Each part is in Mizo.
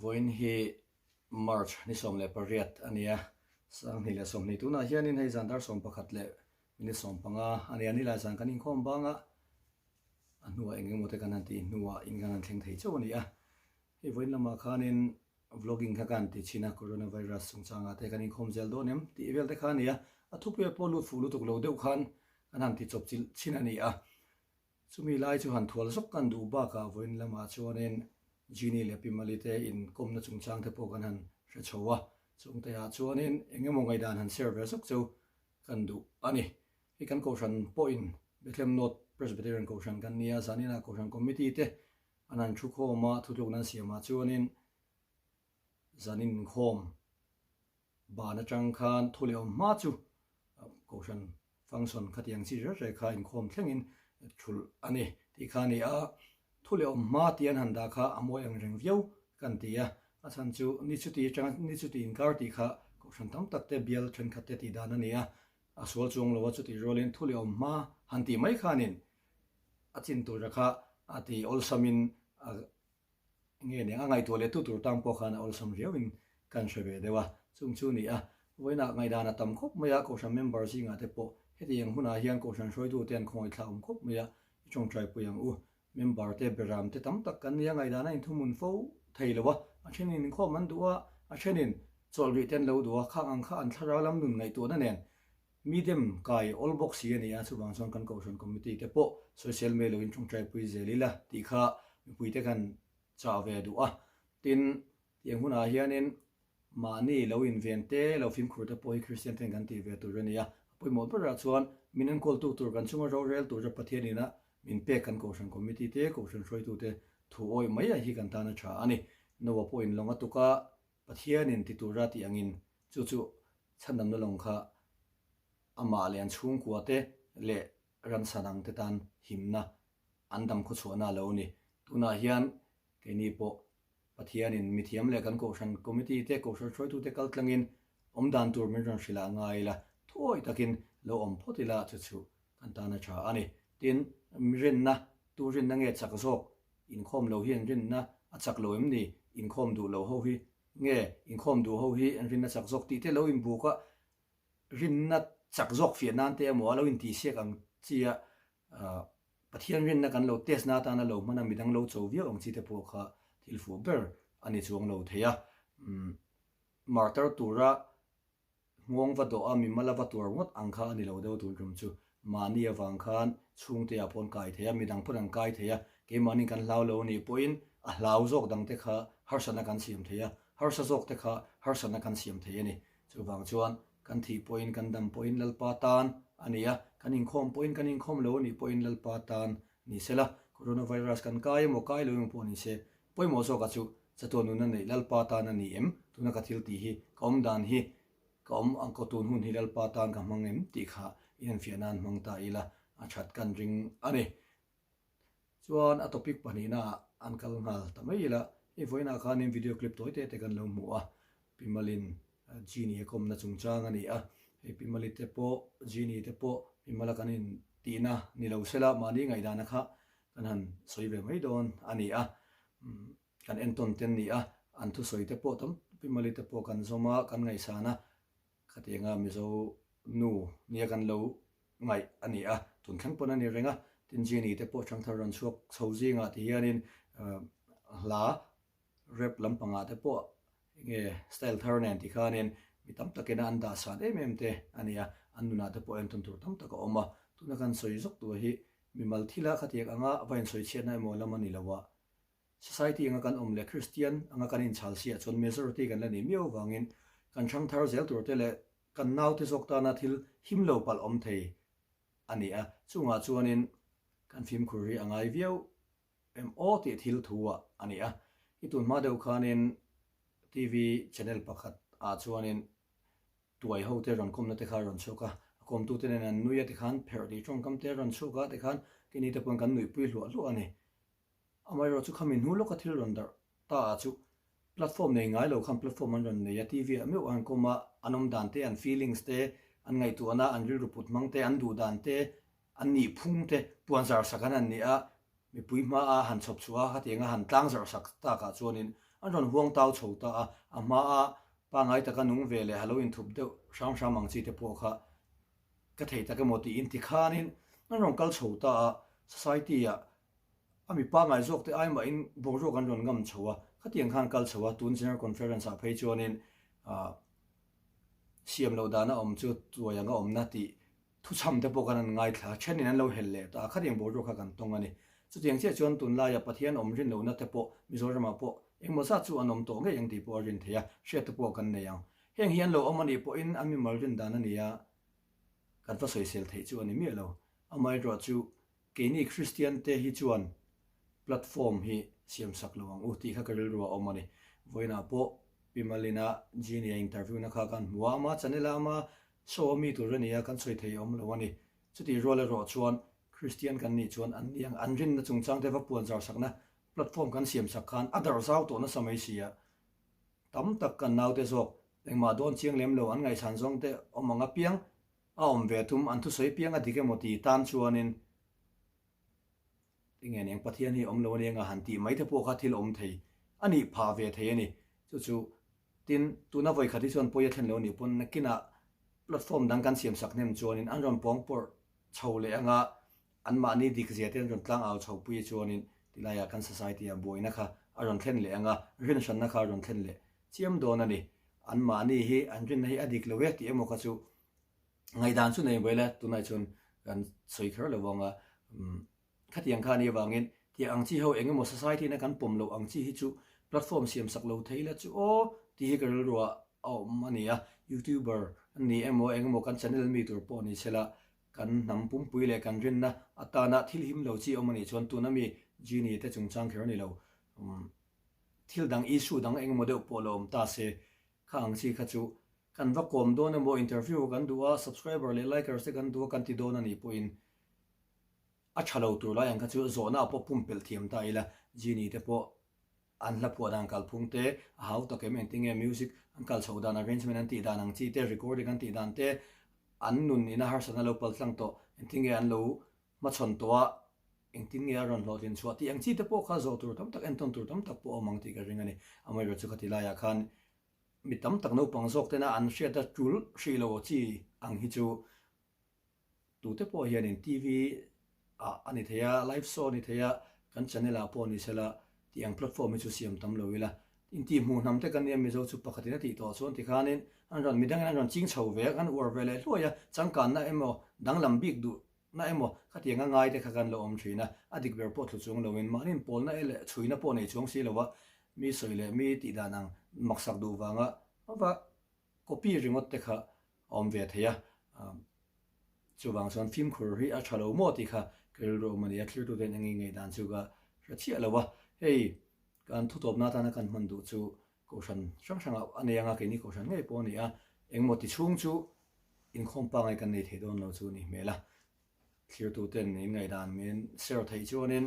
Vawiin hi March ni 18 a ni a, 2020 tunah hianin hei zan dar 11 leh minute 15 a ni a, nilai zan kan inkhawm bang a, a hnuah eng emaw te kan han tih hnuah in kan han thleng thei chauh a ni a. Hei vawiin lamah khanin vlogging kha ka han ti chhin a, coronavirus chungchangah te kan inkhawm zel dawn em tih vel te kha a ni a, a thupuia pawh lut fuh lutuk lo deuh khan kan han ti chawp chilh chhin a ni a. Chumi lai chu han thual zawk kan duh bakah vawiin lamah chuanin Genie leh Pi Mali te inkawmna chungchang te pawh kan han hre chho a, chungte ah chuanin eng emaw ngaihdan han share ve zawk chu kan duh a ni. Hei kan Kohhran pawhin Bethlehem North Presbyterian Kohhran kan nia, zaninah Kohhran Committee te an han thu khawm a, thutlukna an siamah chuanin zanin inkhawm ban atang khan thu leh awm hma chu Kohhran Function khatiang chi reng reng kha inkhawm thlengin thulh a ni tih kha a ni a, thu leh awm hma tih an han dah kha a mawi ang reng viau kan ti a, a chhan chu ni chuti atanga ni chuti inkar tih kha kohhran tam tak te bial thenkhat te tih dan a ni a, a sual chuang lo a chutih rualin thu leh awm hma han tih mai khanin a chin tura kha a ti awlsamin a Nge nia, a ngaihtuah leh tu tur tang pawh khan a awlsam riauin kan hre ve deuh a, chung chu ni a, vawiinah ngaihdan a tam khawp mai a, Kohhran member zingah te pawh hetiang hunah hian Kohhran hruaitute an khawngaih awm khawp mai a, i tawngtaipui ang u. Member te, beram te tam tak kan nia, ngaihdan a inthumun fo thei lo a, a thenin inkhawm an duh a, a thenin chawlh rih te an lo duh a, khang ang kha an thlarau lam nun ngaihtuahna nen mi dem kai awl bawk si a ni a, chuvang chuan kan Kohhran Committee te pawh sawisel mai loin tawngtaipui zel ila tih kha mipuite kan chah ve duh a. Tin, tiang hunah hianin mahni lo inven te, lo fimkhur te pawh hi Kristian ten kan tih ve tur a ni a. A pawimawh berah chuan min enkawltu tur kan chunga rorel tura Pathian ina min pek kan Kohhran Committee te, Kohhran hruaitute thu awih mai a hi kan tan a tha a ni. Noah pawhin lawng a tuk a, Pathianin ti tura tih angin chu chu chhandamna lawng kha amah leh an chhungkua te leh ransa dang te tan himna an dam khawchhuahna a lo ni. Tunah hian keini pawh Pathianin mithiam leh kan Kohhran Committee te, Kohhran hruaitute kal tlangin awmdan tur min rawn hrilh ah ngai ila, thuawi takin lo awm phawt ila chu chu kan tan a tha a ni. Tin, rinna, tu rinna nge chak zawk? Inkhawm lo hi an rinna a chak lo em ni? Inkhawm duh lo ho hi nge inkhawm duh ho hi an rinna chak zawk tih te lo inbuk a, rinna chak zawk fiah nan te emaw a lo intihsiak ang chi a, Pathian rinna kan lo test na atana lo hman a midang lo cho viau ang chi te pawh kha thil fuh ber a ni chuang lo thei a. Martar tura Nghawng va dawh a mimal a va tuar ngawt ang kha a ni lo deuh tun tum chu. Mahni avang khan chhungte ah pawh an kai thei a, midang pawn an kai thei a, keimahni kan hlau lo anih pawhin a hlau zawk dangte kha harsatna kan siam thei a, harsa zawkte kha harsatna kan siam thei a ni. Chuvang chuan kan thih pawhin kan dam pawhin Lalpa tan a ni a, kan inkhawm pawhin kan inkhawm lo anih pawhin Lalpa tan ni se la, Coronavirus kan kai emaw kai lo emaw pawh ni se, pawimawh zawka chu chatuan nunna neih Lalpa tan a ni em? Tuna ka thil tih hi, ka awm dan hi, ka awm ang kaw tun hun hi Lalpa tan ka hmang em tih kha inenfiah nan hmang ta ila a that kan ring a ni. Chuan a topic pahnihna ah an kal nghal ta mai ila, hei vawiinah khanin video clip tawi te te kan lo hmu a, Pi Malin Genie a kawmna chungchang a ni a, hei Pi Mali te pawh Genie te pawh Pi Mala kan intihna ni lo sela mahni ngaihdana kha kan han sawi ve mai dawn a ni a, kan entawn te an ni a, an thusawi te pawh tam Pi Mali te pawh kan zawm a, kan ngaihsan a, khatianga Mizo nu nia kan lo ngaih a ni a, tun thleng pawn a ni reng a, tin Genie te pawh ṭhangthar rawn chhuak chho zingah ti hianin hla Rap lampangah te pawh enge style thar nen ti khanin mi tam takin an dah san em em te a ni a, an nunah te pawh entawn tur tam tak a awm a, tuna kan sawi zawk tur hi mimal thila khatiang anga va insawi chhiatna emaw lam a ni lo a, society anga kan awm leh Kristian anga kan inchhal siah chuan majority kan la nih miau avangin kan hrang thar zel tur te leh kan naute zawk tana thil him lo palh awm thei a ni a, chungah chuanin kan fimkhur hi a ngai viau Em aw tih thil thu ah a ni a, i tun hma deuh khanin TV channel pakhat ah chuanin tuai ho te rawn kawmna te kha a rawn chhuak a, a kawmtu te nen an nui a tikhan pherh tih tawngkam te a rawn chhuak a tikhan keini te pawn kan nuihpui hluah hluah a ni. Amaherawh chu khami hnu lawka thil rawn darh ta ah chu platform nei ngai lo khan platform an rawn nei a, TV ah meuh an kawm a, an awm dan te, an feelings te, an ngaihtuahna, an rilru put hmang te, an duh dan te, An nih phung te puan zar sak an han ni a, mipui hma a han chhawp chhuah a, khatiang a han tlang zarh sak tak ah chuanin An rawn huang tau chho ta a, a hmaa pangai taka nung ve leh halo inthup deuh hram hram ang chi te pawh kha ka thei tak emaw tiin tikhanin an rawn kal chho ta a, society-ah a mi pangai zawk te ai mahin boruak an rawn ngam chho a, khatiang khan kal chho a, tun General Conference-ah phei chuanin ah siam loh dana awm chu tuai anga awmna tih Thuchham te pawh kan han ngaithla a, thenin an lo hel leh ta a, khatiang boruak kha kan tawng a ni. Chutiang chiah chuan tunlaia Pathian awm rin lohna te pawh Mizoramah pawh engmaw zat chu an awm tawh ngei ang tih pawh a rin theih a, hriat te pawh kan nei ang. Heng hi an lo awm a nih pawhin an mimal rin dan a ni a, kan va sawisel theih chu a ni miah lo. Amaherawh chu keini Kristian te hi chuan platform hi siam sak lo ang u tih kha ka rilru a awm a ni. Vawiinah pawh Pi Malina Genie interview na kha kan hmu a, ama channel a ama Show a mi tur a ni a, kan sawi thei awm lo a ni. Chutih rual erawh chuan Kristian kan nih chuan an ni ang, an rinna chungchang te va puan zar sakna platform kan siam sak khan a darh zau tawh nasa mai si a. Tam tak kan naute zawk engmah dawn chiang lem lo an ngaihsan zawng te awm ang apiang a awm ve tum, an thusawi piang a dik emaw ti tan chuanin Tinge eng Pathian hi awm lo a ni anga han tih mai te pawh kha thil awm thei a nih phah ve thei a ni. Chu chu tin tuna vawi khat hi chuan pawi a thlen lo a nih pawn nakinah platform dang kan siam sak hnem chuanin an rawn pawng pawrh chho leh anga anmahni dik zia te an rawn tlang au chho pui a chuanin tilaiah kan society ah buaina kha a rawn thlen leh anga rinhranna kha a rawn thlen leh chiam dawn a ni. Anmahni hi an rinna hi a dik lo e tih emaw kha chu Ngaihdan chu nei mai la, tunah chuan kan sawi kher lo vang a, khatiang kha a nih avangin tiang ang chi ho eng emaw society ina kan pawm loh ang chi hi chu platform siam sak lo thei la chu aw tih hi ka rilruah a awm a ni a, youtuber an ni emaw eng emaw kan channel mi tur pawh ni sela kan hnam pumpui leh kan rinna atana thil him lo chi awm a nih chuan tuna mi Genie te chungchang kher a ni lo, thil dang issue dang eng emaw deuh pawh lo awm ta se Kha ang chi kha chu kan va kawm dawn emaw interview kan duh a, subscriber leh likers te kan duh a kan ti dawn a nih pawhin a tha lo tur lai ang kha chu zawhna ah pawh pumpelh thiam ta ila Genie te pawh an hla phuah dan kalphung te a hau tak em engtinge music an kal chhoh dan arrangement an tih dan ang chi te recording an tih dan te an nun ina harsatna lo paltlang tawh engtinge an lo hmachhawn tawh a engtin nge a rawn hlawhtlin chhuah tih ang chi te pawh kha zawh tur tam tak entawn tur tam tak pawh a awm ang tih ka ring a ni. Amaherawhchu chu khati laiah khan mi tam tak naupang zawk tena an hriat a tul hrih lo chi ang hi chu tute pawh hianin TV ah a ni thei a, live show a ni thei a, kan channel ah pawh ni sela tih ang platform hi chu siam tam lo ila. Intih hmuh hnam te kan nia Mizo chu pakhatin a tih tawh chuan tikhanin an rawn midangin an rawn ching chho ve a, kan uar ve leh hluai a, changkanna emaw danglam bik duh Na emaw, khatiang a ngai te kha kan lo awm thin a, a dik ber pawh thlu chuang loin mahniin pawlna e leh chhuina pawh nei chuang si lova mi sawi leh mi tih dan ang maksak duh vanga va copy ringawt te kha a awm ve thei a, chuvang chuan fimkhur hi a tha lo maw tih kha ka rilru awm a ni a, thlirtuten eng nge ngaihdan chu ka hre chiah lo a, hei kan thutawpna atana kan hman duh chu Kohhran hrang hrangah a nei anga keini kohhran ngei pawh a ni a, engmaw ti chhung chu inkhawm pangai kan nei thei dawn lo chu a ni hmel a. Thlirtuten in ngaihdan min share theih chuanin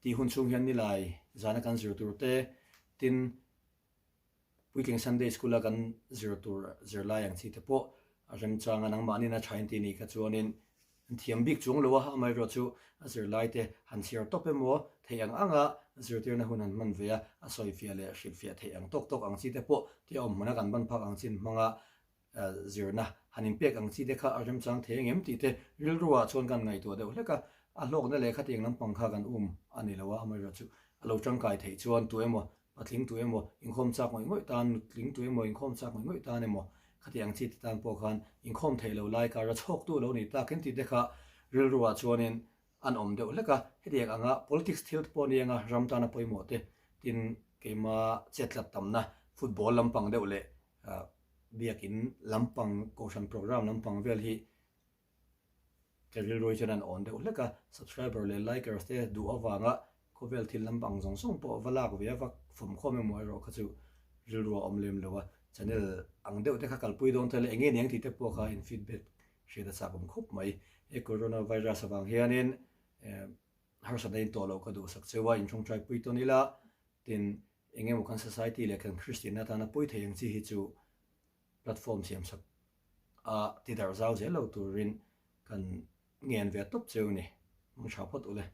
tih hun chhung hian nilai zana kan zir tur te, tin puitling Sunday School a kan zir tur zirlai ang chi te pawh a remchang a, nangmahni a tha in tih nih kha chuanin An thiam bik chuang lo a, amaherawh chu a zirlaite han chhiar tawp emaw theih ang anga zirtirna hun han hman ve a, a sawifiah leh hrilhfiah theih ang tawk tawk ang chi te pawh tia awm hmuna kan ban phak ang chin hmanga zirna han inpek ang chi te kha a remchang thei angem tih te rilruah chuan kan ngaihtuah deuh hlek a, a hlawkna leh khatiang lampang kha kan um a ni lo a, amaherawh chu a lo tangkai theih chuan tu emaw Patling tu emaw inkhawm chak ngawih ngawih tan, nutling tu emaw inkhawm chak ngawih ngawih tan emaw, khati ang chi te tan pawh khan inkhawm theih lo lai kara chhawktu lo ni takin tih te kha rilruah chuanin an awm deuh hlek a. Hetiang anga politics thil te pawh ni anga ram tana pawimawh te tin keima chetlat tamna football lampang deuh leh biakin lampang kohhran programme lampang vel hi Ka rilru hi chuan an awn deuh hlek a, subscriber leh likers te duh avanga khawvel thil lampang zawng zawng pawh va lak ve a, va fawmkhawm emaw erawh kha chu rilru a awm lem lo a, channel ang deuh te kha kalpui dawn ta le enge niang tih te pawh kha in feedback hriat a chak awm khawp mai. He corona virus avang hianin harsatna in tawh loh ka duhsak cheu a, inhrawngtrai pui tawn ila, tin eng emaw kan society leh kan Kristianna atana pawi thei ang chi hi chu platform siam sak a ti darh zau zel lo turin kan ngen ve tawp cheu ni. Hmang tha phawt ule.